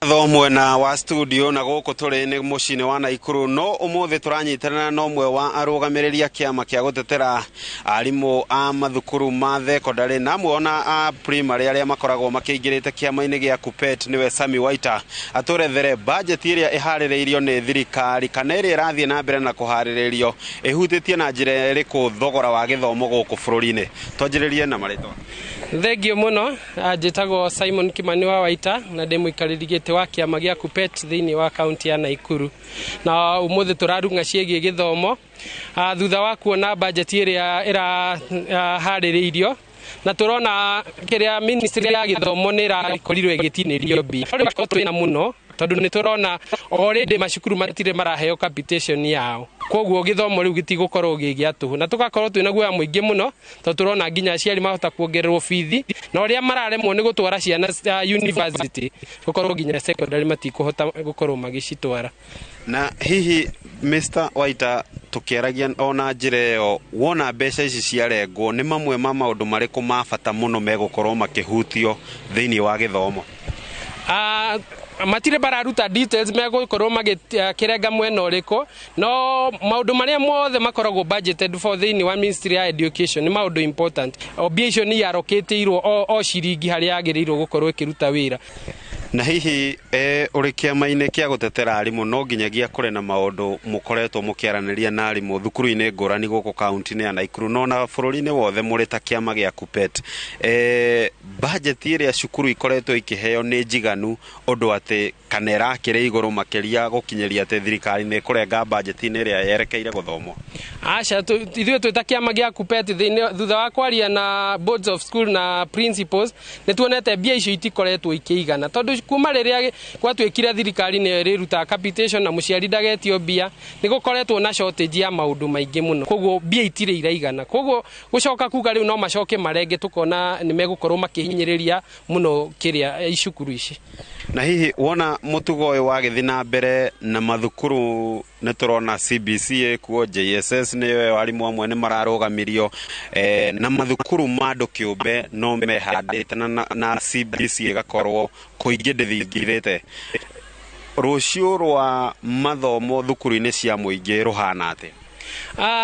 Tho mwena wa studio na gũkũ tũrĩ nĩ mũciĩ-inĩ wa Naikuru, no ũmũthĩ tũranyitanĩra na ũmwe wa arũgamĩrĩri a kĩama kĩa gũtetera arimũ a mathukuru ma thekondarĩ na amwe ona a primary arĩa makoragwo makĩingĩrĩte kĩama-inĩ gĩa KUPPET, nĩwe Sami Waita, atũrethere bajeti ĩrĩa ĩharĩrĩirio nĩ thirikari kana ĩrĩa ĩrathiĩ na mbere na kũharĩrĩrio ĩhutĩtie na njĩra ĩrĩkũ thogora wa gĩthomo gũkũ bũrũri-inĩ. Twanjĩrĩrie na marĩtwa. Thengio mũno. Njĩtagwo Simon Kimani wa Waita na ndĩ mũikarĩri gĩtĩ wa kĩama gĩa KUPPET thĩinĩ wa kaunti ya Naikuru. Na ũmũthĩ tũrarung'a ciĩgiĩ gĩthomo thutha wa kuona bajeti ĩrĩa ĩraharĩrĩirio, na tũrona kĩrĩa ministry ya gĩthomo nĩ ĩrakorirwo ĩgĩtinĩrio mbia twĩna mũno, tondũ nĩ tũrona already macukuru matirĩ maraheo capitation yao, koguo gĩthomo rĩu gĩtigũkorwo gĩ gĩa tũhũ, na tũgakorwo twĩna guoya mũingĩ mũno, tondũ tũrona nginya aciari mahota kuongererwo bithi na ũrĩa mararemwo nĩ gũtwara ciana cia university, gũkorwo nginya secondary matikũhota gũkorwo magĩcitwara. Na hihi, Mr Waita, tũkĩaragia ona njĩra ĩyo, wona mbeca ici ciarengwo, nĩ mamwe ma maũndũ marĩkũ ma bata mũno megũkorwo makĩhutio thĩinĩ wa gĩthomo? Matirĩ bararuta details megũkorwo magĩkĩrenga mwena ũrĩkũ, no maũndũ marĩa mothe makoragwo budgeted for thĩinĩ wa ministry ya education nĩ maũndũ important. O mbia icio nĩ allocateirwo o ciringi harĩa yagĩrĩirwo gũkorwo ĩkĩruta wĩra. Na hihi ũrĩ kĩama-inĩ kĩa gũtetera arimũ, no nginyagia kũrĩ na maũndũ mũkoretwo mũkĩaranĩria na arimũ thukuru-inĩ ngũrani gũkũ kaunti-inĩ ya Naikuru no na bũrũri-inĩ wothe mũrĩ ta kĩama gĩa KUPPET, bajeti ĩrĩa cukuru ikoretwo ikĩheo nĩ njiganu ũndũ atĩ kana ĩrakĩrĩ igũrũ makĩria gũkinyĩria atĩ thirikari nĩ ĩkũrenga bajeti-inĩ ĩrĩa yerekeire gũthomwo? Aca, ithuĩ twĩ ta kĩama gĩa KUPPET, thĩinĩ thutha wa kwaria na boards of school na principals, nĩ tuonete mbia icio itikoretwo ikĩigana, tondũ kuma rĩrĩa gwatuĩkire thirikari nĩyo ĩrĩrutaga capitation na mũciari ndagetio mbia, nĩ gũkoretwo na shortage ya maũndũ maingĩ mũno, koguo mbia itirĩ iraigana. Koguo gũcoka kuga rĩu no macoke marenge, tũkona nĩ megũkorwo makĩhinyĩrĩria mũno kĩrĩa icukuru ici. Na hihi wona mũtugo ũyũ wagĩthiĩ na mbere na mathukuru, nĩ tũrona CBC ĩkuo, JSS nĩyo arimũ amwe nĩ mararũgamirio, na mathukuru ma andũ kĩũmbe no mehandĩte na CBC ĩgakorwo kũingĩ ndĩthingithĩte, rũciũ rwa mathomo thukuru-inĩ cia mũingĩ rũhana atĩa?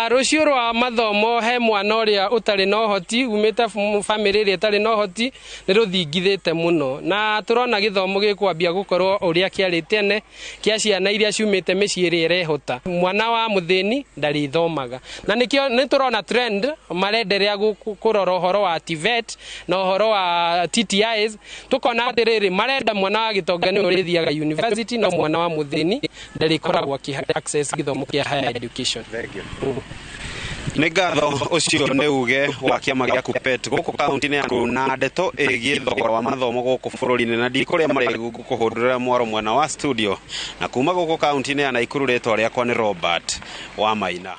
Rũciũ rwa mathomo he mwana ũrĩa ũtarĩ na ũhoti, umĩte bamĩrĩ ĩrĩa ĩtarĩ na ũhoti, nĩ rũthingithĩte mũno, na tũrona gĩthomo gĩkwambia gũkorwo ũrĩa kĩarĩ tene kĩa ciana iria ciumĩte mĩciĩ ĩrĩa ĩrehota. Mwana wa mũthĩni ndarĩthomaga, na nĩkĩo nĩ tũrona trend marenderea kũrora ũhoro wa TVET na ũhoro wa TTIs. Tũkona atĩrĩrĩ, marenda mwana wa gĩtonga nĩwe ũrĩthiaga university, no mwana wa mũthĩni ndarĩkoragwo akĩ access gĩthomo kĩa higher education. Nĩ ngatho. Ũcio nĩ uge wa kĩama gĩa KUPPET gũkũ kaunti-inĩ ya Nakuru na ndeto ĩgiĩ thogora wa mathomo gũkũ bũrũri-inĩ, na ndikũrĩa marĩgu ngũkũhũndũrĩra mwaro mwena wa studio, na kuma gũkũ kaunti-inĩ ya Naikuru, rĩtwa rĩakwa nĩ Robert wa Maina.